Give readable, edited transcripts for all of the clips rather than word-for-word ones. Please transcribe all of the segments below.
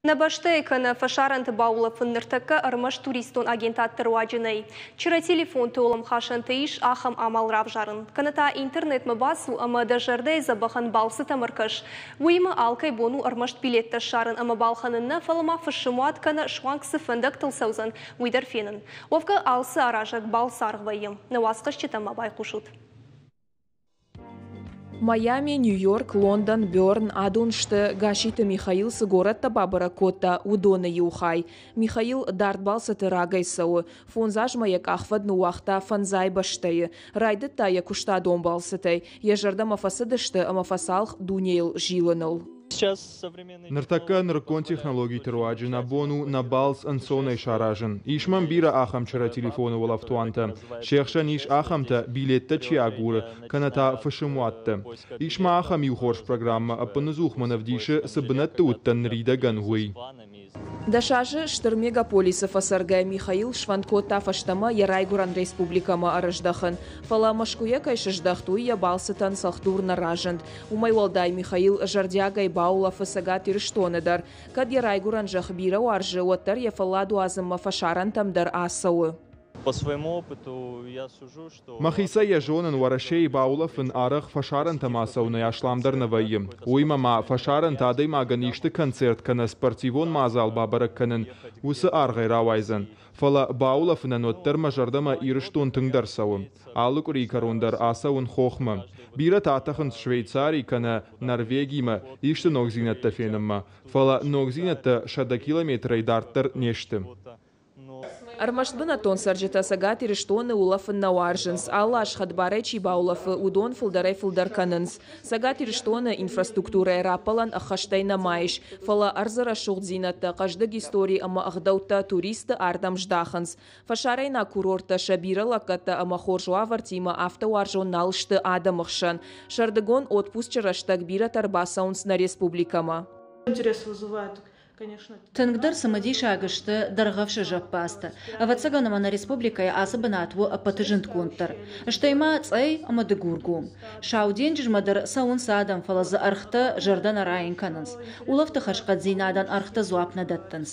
Нӕ бӕстӕйы кӕнӕ фӕсарӕнты баулӕфын ныртӕккӕ ӕрмӕст туристон агентадты руаджы нӕй. Чырӕ телефонты уӕлӕмхасӕнты ис ахӕм амал равзарын. Кӕнӕ та интернетмӕ бацу ӕмӕ дӕ зӕрдӕйы дзӕбӕхӕн балцытӕм ӕркӕс. Уыимӕ алкӕй бон у ӕрмӕст билеттӕ ссарын ӕмӕ балхӕнын нӕ, фӕлӕ ма фысымуат кӕнӕ суанг цы фӕндӕгтыл цӕудзӕн, уый дӕр фенын. Уӕвгӕ алцы аразӕг балцаргъ вӕййы. Нӕ уацхӕсджытӕм ма байхъусут. Майами, Нью-Йорк, Лондон, Бёрн адон сты, Гасситы Михаил цы горӕттӕ бабӕрӕг кодта, уыдоны иу хай. Михаил дард балцыты рагӕй цӕуы. Фондз азмӕ йӕ къахвӕд ныууагъта фӕндзай бӕстӕйы. Райдыдта йӕ куыстадон балцытӕй. Йӕ зӕрдӕмӕ фӕцыдысты ӕмӕ фӕцалх дунейыл зилыныл. Ныртӕккӕ нырыккон технологиты руаджы нӕ бон у нӕ балц ӕнцонӕй саразын. Ис мӕм бирӕ ахӕм чырӕ телефоны уӕлӕфтуантӕ. Се хсӕн ис ахӕмтӕ, билеттӕ чи агуры, кӕнӕ та фысымуӕттӕ. Ис ма ахӕм иу хорз программӕ, ӕппыныдзух мын ӕвдисы, цы бынӕтты уыдтӕн ныридӕгӕн, уый. Дӕс азы стыр мегаполисы фӕцӕргӕ Михаил сфӕнд кодта фӕстӕмӕ йӕ райгуырӕн республикӕмӕ ӕрыздӕхын. Фӕлӕ Мӕскуыйӕ кӕй сыздӕхт, уый йӕ балцытӕн цӕлхдур нӕ разынд. Уымӕй уӕлдай Михаил зӕрдиагӕй баулӕфы Цӕгат Ирыстоны дӕр. Кӕд йӕ райгуырӕн зӕхх бирӕ уарзы, уӕддӕр йӕ фӕллад уадзынмӕ фӕсарӕнтӕм дӕр ацӕуы. Мӕхицӕй йӕ зонын, Уӕрӕсейы баулӕфын арӕх фӕсарӕнтӕм ацӕуынӕй асламдӕр нӕ вӕййы. Уыимӕ ма фӕсарӕнты адӕймагӕн исты концерт кӕнӕ спортивон мадзал бабӕрӕг кӕнын уыцы аргъӕй рауайдзӕн. Фӕлӕ баулӕфынӕн уӕддӕр мӕ зӕрдӕмӕ Ирыстон тынгдӕр цӕуы. Алы къуырийы кӕрон дӕр ацӕуын хохмӕ. Бирӕтӕ атӕхынц Швейцари кӕнӕ Норвегимӕ исты ногдзинӕдтӕ фенынмӕ, фӕлӕ ногдзинӕдтӕ 100 километрӕй дарддӕр не сты. Ӕрмӕст бынӕттон цӕрджытӕ Цӕгат Ирыстоны улӕфын нӕ уарзынц. Алы аз хӕдбарӕй чи баулӕфы, уыдон фылдӕрӕй-фылдӕр кӕнынц. Цӕгат Ирыстоны инфраструктурӕйы раппӕлӕн ӕххӕстӕй нӕма ис, фӕлӕ ӕрдзы рӕсугъддзинӕдтӕ, хъӕздыг истори ӕмӕ ӕгъдӕуттӕ туристты ардӕм здахынц. Фӕсарӕйнаг курорттӕ сӕ бирӕ лӕггӕдтӕ ӕмӕ хорз уавӕртимӕ афтӕ уарзон нал сты адӕмы хсӕн. Сӕрдыгон отпусчы рӕстӕг бирӕтӕ ӕрбацӕуынц нӕ республикӕмӕ. Тынгдӕр цымыдисаг сты Дӕргъӕвсы зӕппадзтӕ. Ӕвӕццӕгӕн ӕмӕ нӕ республикӕйы ацы бынат у ӕппӕты зындгонддӕр. Стӕй ма Цъӕй ӕмӕ Дыгургом. Сау денджызмӕ дӕр цӕуынц адӕм, фӕлӕ дзы ӕргътӕ зӕрдӕ нӕ райын кӕнынц. Улӕфты хӕрзхъӕддзинадӕн ӕргътӕ дзуапп нӕ дӕттынц.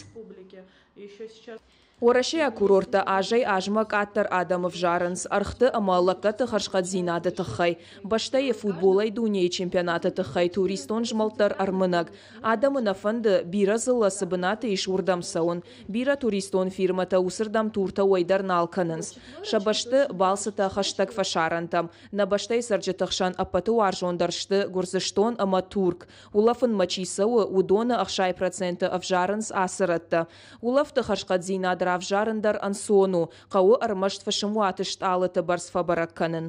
Уӕрӕсейаг курорттӕ азӕй-азмӕ къаддӕр адӕм ӕвзарынц ӕргъты ӕмӕ лӕггӕдты хӕрзхъӕддзинады тыххӕй. Бӕстӕйы футболӕй дунейы чемпионаты тыххӕй туристон змӕлд дӕр ӕрмынӕг. Адӕмы нӕ фӕнды, бирӕ дзыллӕ цы бынаты ис, уырдӕм цӕуын. Бирӕ туристон фирмӕтӕ уыцырдӕм туртӕ уӕй дӕр нал кӕнынц. Сӕ бӕсты балцытӕ хӕстӕг фӕсарӕнтӕм. Нӕ бӕстӕйы цӕрджыты хсӕн ӕппӕты уарзондӕр сты Гуырдзыстон ӕмӕ Турк. Улӕфынмӕ чи цӕуы, уыдоны 60% ӕвзарынц ацы рӕттӕ. Улӕфты хӕрзхъӕддзинад равзарын дӕр ӕнцон у, хъӕуы ӕрмӕст фысымуаты стъалыты бӕрц фӕбӕрӕг кӕнын.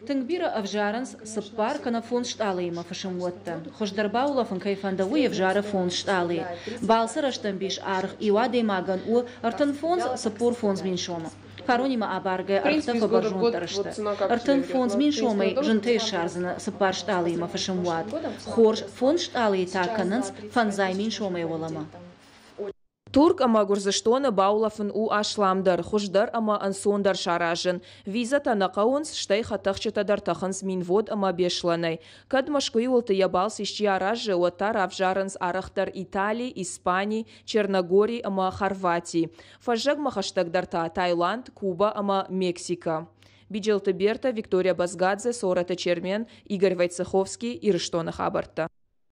Тынг бирӕ ӕвзарынц цыппар кӕнӕ фондз стъалыимӕ фысымуӕттӕ. Хуыздӕр баулӕфын кӕй фӕнды, уый ӕвзары фондз стъалыйы. Балцы рӕстӕмбис аргъ иу адӕймагӕн у 35-45 мин сомы. Фаронимӕ абаргӕ ӕргътӕ фӕбӕрзонддӕр сты. 35 мин сомӕй зынтӕй ссардзынӕ цыппар стъалыимӕ фысымуат. Хорз фондз стъалыйы та кӕнынц фӕндзай мин сомӕй уӕлӕмӕ. Турк ӕмӕ Гуырдзыстоны баулӕфын у асламдӕр, хуыздӕр ӕмӕ ӕнцондӕр саразын. Визӕтӕ нӕ хъӕуынц, стӕй хӕдтӕхджытӕ дӕр тӕхынц Минвод ӕмӕ Беслӕнӕй. Кӕд Мӕскуыйы уылты йӕ балц исчи аразы, уӕд та равзарынц арӕхдӕр Итали, Испани, Черногори ӕмӕ Хорвати. Фӕззӕгмӕ хӕстӕгдӕр та Таиланд, Куба ӕмӕ Мексикӕ. Биджелты Берта, Виктория Базгадзе, Сораты Чермен, Игорь Войцеховский, Ирыстоны хабӕрттӕ.